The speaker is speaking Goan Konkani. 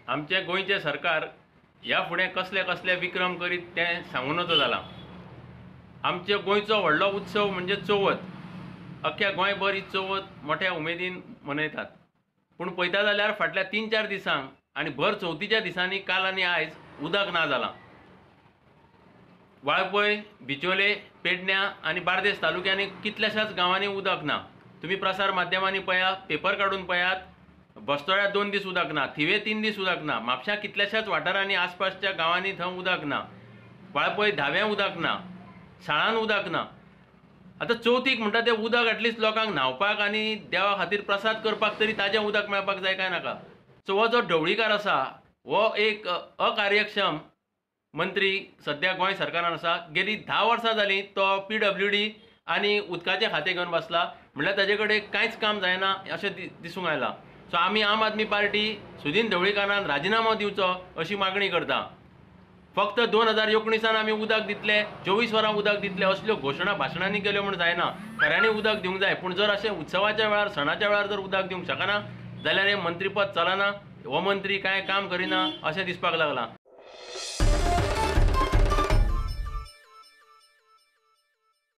आमचें गोंयचें सरकार ह्या फुडें कसले कसले विक्रम करीत तें सांगू नजो जालां. आमच्या गोंयचो व्हडलो उत्सव म्हणजे चवथ. अख्ख्या गोंयभर ही चवथ मोठ्या उमेदीन मनयतात. पूण पळयता जाल्यार फाटल्या 3-4 दिसांक आनी भर चवथीच्या दिसांनी काल आनी आयज उदक ना जालां. वाळपय, बिचोले, पेडण्यां आनी बार्देस तालुक्यांनी कितल्याशाच गांवांनी उदक ना. तुमी प्रसार माध्यमांनी पळयात, पेपर काडून पळयात, बस्तोळ्या 2 दीस उदक ना, थिवे 3 दीस उदक ना, म्हापश्या कितल्याशाच वाठारांनी आसपासच्या गांवांनी थंय उदक ना, वाळपय धाव्यां उदक ना, साळान उदक ना. आतां चवथीक म्हणटा तें उदक एटलिस्ट लोकांक न्हांवपाक आनी देवा खातीर प्रसाद करपाक तरी ताजें उदक मेळपाक जाय काय नाका? सो हो जो ढवळीकार आसा हो एक अकार्यक्षम मंत्री सद्या गोंय सरकारान आसा. गेली 10 वर्सां जालीं तो PWD आनी उदकाचें खातें घेवन बसला, म्हणल्यार ताजे कडेन कांयच काम जायना अशें दिसूंक आयलां. सो आमी आम आदमी पार्टी सुदीन ढवळीकारान राजिनामो दिवचो अशी मागणी करता. फक्त 2019 आमी उदक दितले, 24 वरां उदक दितले असल्यो घोशणा भाशणांनी केल्यो म्हूण जायना. खऱ्यांनी उदक दिवंक जाय, पूण जर अशें उत्सवाच्या वेळार, सणाच्या वेळार जर उदक दिवंक शकना जाल्यार हें मंत्रीपद चलना, हो मंत्री कांय काम करिना अशें दिसपाक लागलां.